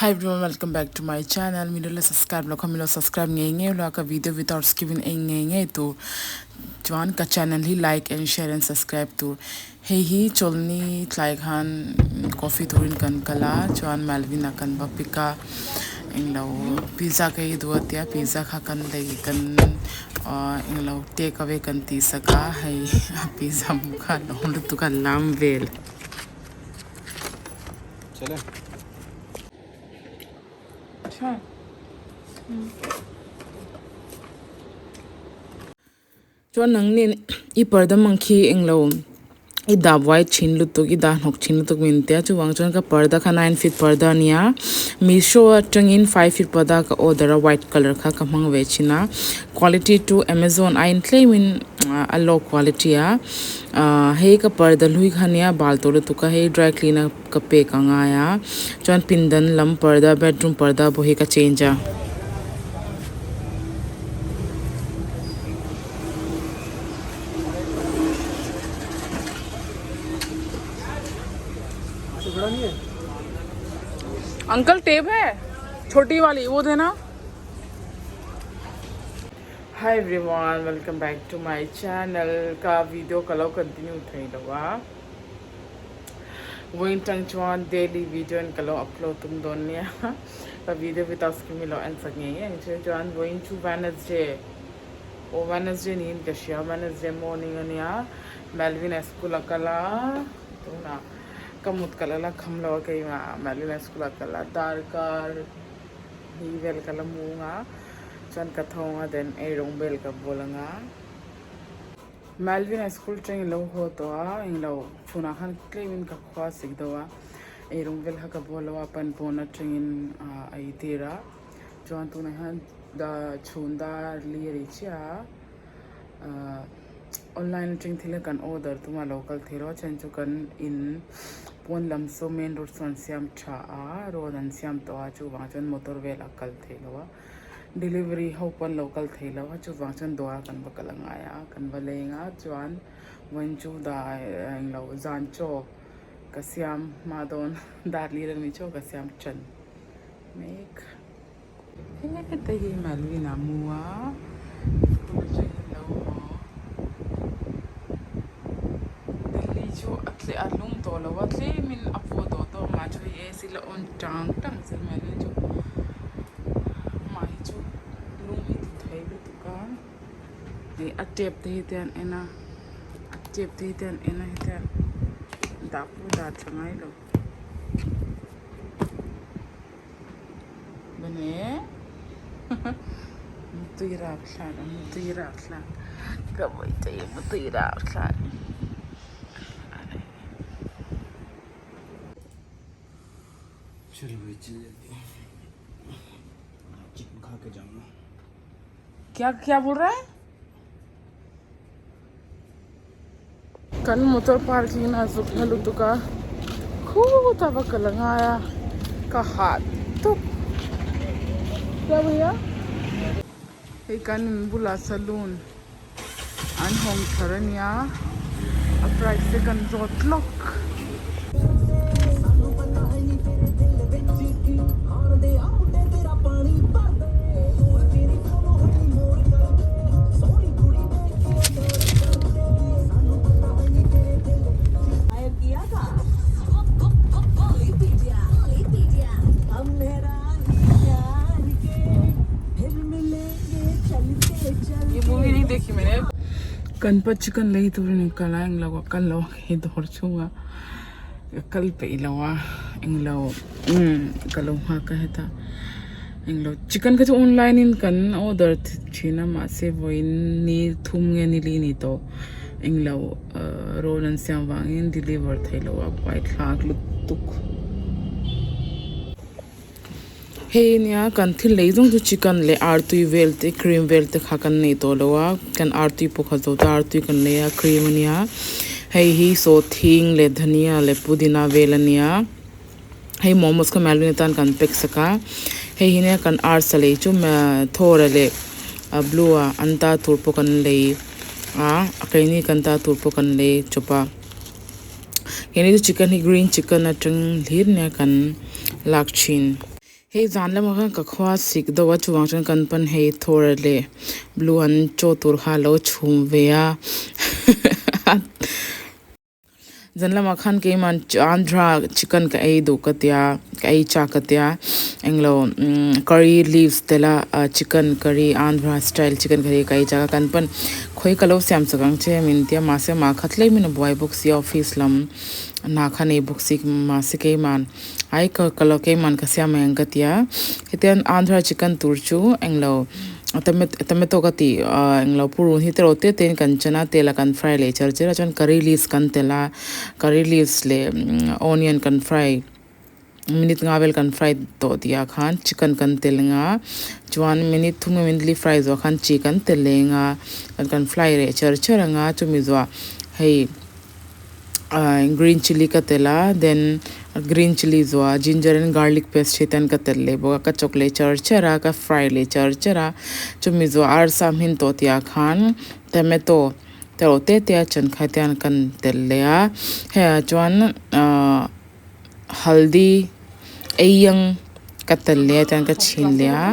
Hi everyone welcome back to my channel min lo subscribe lo kha min lo subscribe ngei ngei lo a ka video without skipping en ngei ngei tur chuan ka channel hi like and share and subscribe tur hei hi chawlhni tlai khan coffee turin kan kal a chuan Melvin a kan va pick a englo pizza ka ei duh a tia pizza kha kan lei kan ahh englo take away kan tih sak a hei a pizza hmuh kha a lawm lutuk a lam vel. Chuan nangni i parda mang khi englo i dah buai thin lutuk i dah hnawk thin lutuk min tia chuvang chuan ka parda kha nine feet parda a nia Meesho atangin five feet parda ka order a white colour kha ka hmang ve thin a quality chu Amazon aiin tlem in a low quality a ahh hei ka parda hlui kha ania bal tawh lutuk a hei dry clean a ka pek a ngai a chuan pindan lam parda bedroom parda pawh hi ka change a. Uncle tape hai chhoti wali wo dena. Hi everyone welcome back to my channel ka video ka lo continue thei lo a. Vawiin tang chuan daily video in ka lo upload tum dawn nia ka video without skipping lo en chak ngei ngei ang che chuan vawiin chu Wednesday aw Wednesday niin ka hria Wednesday morning ania Melvin a school a kal a tunah ka mut ka la la kham lo a keimah Melvin a school a kal a darkar hi vel ka la mung a chuan ka thawng a then eirawng bel ka bawl anga. Melvin a school tang ilo haw tawh a englo chhunah khan tlem in ka khua sik deuh a eirawng vel kha ka bawl lo a pan pawn atangin ah a ei tir a chuan tunah hian chhun dar li a ri chiah a ah online atang thil kha kan order tum a lo kal thei lo a chhan chu kan in pawn lam saw main road saw an siam tha a road an siam tawh a chuvang chuan motor vel a kal thei lo a. Delivery ho pawh an lo kal thei lo a chuvang chuan dawr ah kan va kal angai a kan va leng a chuan vawiin chu dai englo zan chaw ka siam hma dawn dar lir ani chaw ka siam tan mek heta hi Melvin a mu a school atangin lo haw Delhi chu a tle a lum tawh lo a tlemin a pawh tawh tawh mah chu hei AC la on tang tang zel mai ani chu amah hi chu lung hi ti thei lutuk a ih a tap te hi te an en a a tap te hi te an en a heta dah pawh dah tha ngai lo bane mutui rap thlak a mutui rap thlak ka vawiin mutui rap thlak. चलो भाई चल जल्दी चिकन खा के जाऊंगा क्या क्या बोल रहा है kan motor parking na zuk na lutuk a khutah va kal a ngai a ka hah tawp kya bhaiya hei kan in bulah saloon an hawng thar a nia a price te kan zawt lawk. ये movie नहीं देखी मैंने kan pa chicken lei turin ka kal a englo ka kal lo a hei dawr chhungah ka kal peih lo a englo umm ka lo nghak a heta englo chicken kha chu online in kan order thin a mahse vawiin ni thum nge ni li ni tawh englo ahh rawn an siam vangin deliver theih loh a buaithlak lutuk. Hei nia kan thil lei zawng chu chicken leh artui vel te cream vel te kha kan nei tawh lo a kan artui pawh kha zo ta artui kan nei a cream ania hei hi sawhthing leh dhania leh pudina vel ania hei momos kha melvin atan kan pack sak a hei hi nia kan arsa lei chu thawra leh a blue a an ta tur pawh kan lei a keini kan ta tur pawh kan lei chawp a. Keini chu chicken hi green chicken atang hlir nia kan lak thin. Hei zan lamah khan ka khua sik deuh a chuvang chuan kan pan hei thawr leh blue an chaw tur kha a lo chhum ve a zan lamah khan keimah andhra chicken ka ei duh ka tia ka ei chak ka tia englo curry leaves tel a chicken curry andhra style chicken curry ka ei chak a kan pan khawi ka lo siam chak ang che min tia mahse amah kha tlem in a buai bawk sia office lam hna kha nei bawk si mahse keimah. Ai ka ka lo keiman ka siam mai ang ka ti a hetiang andhra chicken tur chu englo tomato ka tih ah englo purun hi te rawh te te in kan chan a tel a kan fry leh char char a chuan curry leaves kan telh a curry leaves leh onion kan fry minute nga vel kan fry tawh tih ah khan chicken kan telh ang a chuan minute thum nge minute li fry zawh khan chi kan telh leh ang a kan fry leh char char ang a chumi zawhah hei. Ahh green chilli ka telh a then green chilli zuah ginger and garlic paste hi ten ka telh leh bawk a ka chawk leh char char a ka fry leh char char a chumi zuah arsa hmin tawh tih ah khan tomato te erawh te te a chan kha hian kan telh leh a hei ah chuan ahh haldi eiang ka telh leh a chuan ka chhin leh a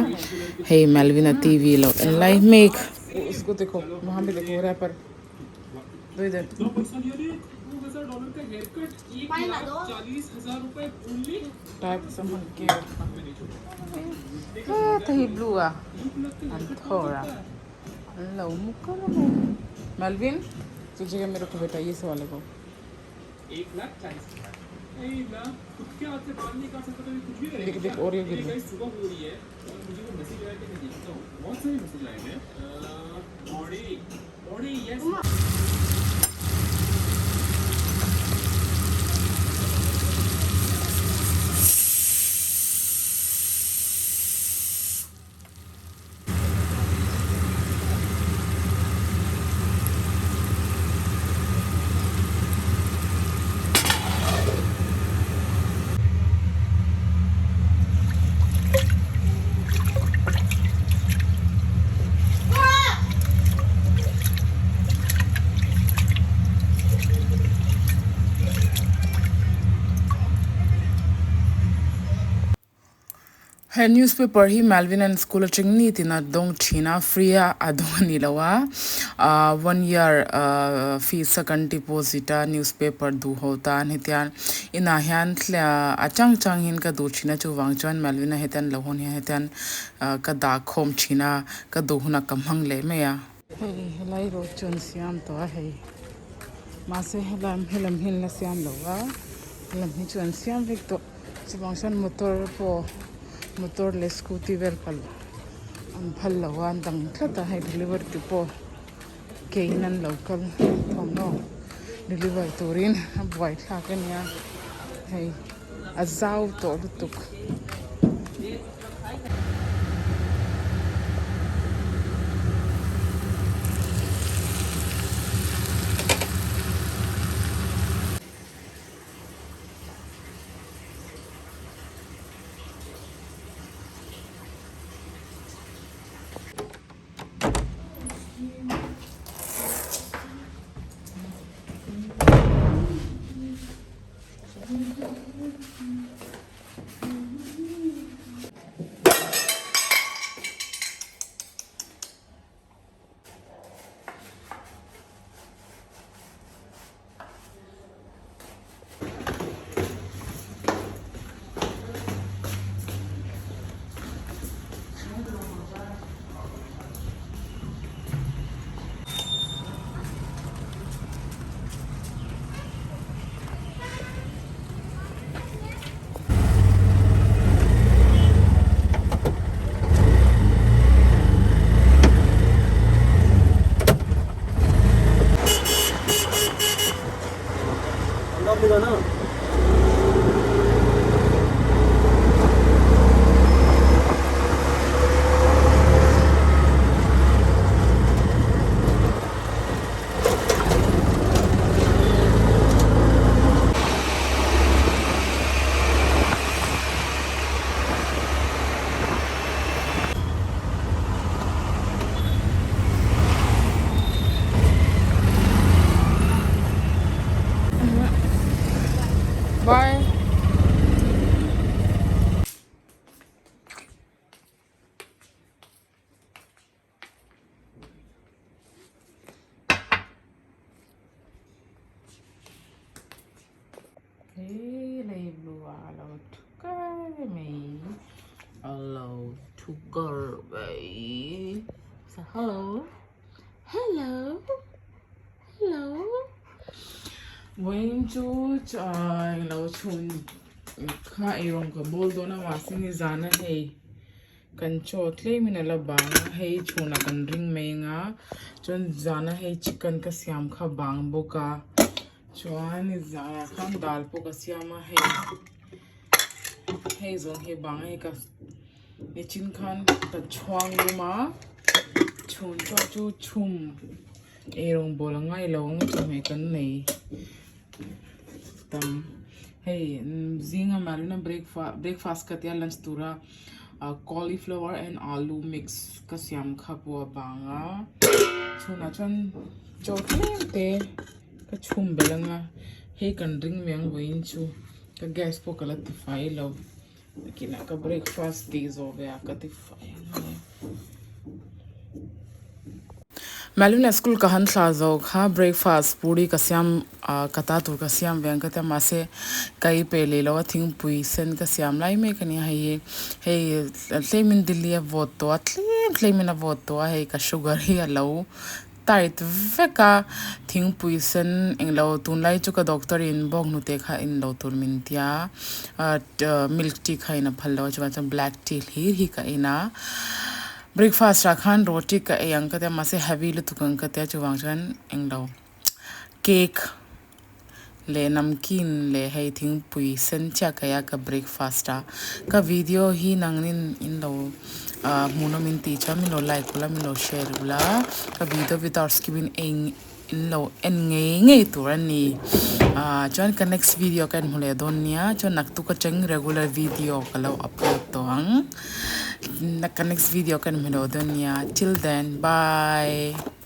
hei Melvin a T V lo en lai mek. Heta hi blue a an thawr a an lo mu kar mai Melvin tujhe mere ko beta ye sawal ko dekh dekh aur ye gir He newspaper hi Malvin an school atang ni tin a dawng thin a free a a dawng a ni lo a ahh one year ahh fees a kan deposit a newspaper duh ho tan hetiang inah hian a chang chang in ka duh thin a chuvang chuan Malvin a hetiang lo hawn hian hetiang ah ka dah khawm thin a ka duh hunah ka hmang leh mai a. Hei helai road chu an siam tawh a hei mahse helam helam hi an la siam lo va helam hi chu an siam vek tawh chuvang chuan motor pawh motor leh scooty vel pal an phal lo a an dang tlat a hei delivery te pawh ke in an lo kal thawmhnaw deliver turin a buaithlak a nia hei a zau tawh lutuk. mai a lo thu kar mai hello hello hello vawiin chu englo chhun kha eirawng ka bawl dawn a mahse nizan a hei. Kan chaw tlemin a la bang a hei chhunah kan ring mai anga chuan zana hei chicken ka siam kha bang bawk a chuan zanah khan dal pawh ka siam a hei hei zawng hi bang a hei ka nichin khan ka chhuang lum a chhun pawh chu chhum eirawng bawl a ngai lo ang chawhmeh kan nei. Tam hei zinga marina breakfast ka tia lunch tura cauliflower and alu mix ka siam kha pawh a bang a chhunah chuan chaw tlem te ka chhum belh anga hei kan ring mai ang vawiin chu ka gas pawh ka la ti fai lo nakinah ka breakfast tih zawh ve ah ka ti fai ang e. Malina school ka han thla zo kha breakfast puri ka siam ah ka ta tur ka siam ve ang ka ti a mahse ka ei peh leh lo a thingpui sen ka siam lai mek a nia hei hi hei tlemin Delhi a vawt tawh a tlem tlemin a vawt tawh a hei ka sugar hi a lo tight vek a thingpui sen englo tunlai chu ka doctor in bawnghnute kha in lo tur min tia ah milk tea kha in a phal lo a chuvang chuan black tea hlir hi ka in a. Breakfast ah khan roti ka ei ang ka tia mahse heavy lutuk ang ka tia chuvang chuan englo cake leh namkeen leh hei thingpui sen chiah ka ei a ka breakfast a ka video hi nangnin in lo ah hmuhnawm in tih chuan min lo like ula min lo share ula ka video without skipping eng in lo en ngei ngei tur a ni ah chuan ka next video ka en hmu leh dawn nia chuan naktuk atang regular video ka lo upload tawh ang ka next video ka en hmu leh dawn nia till then bye.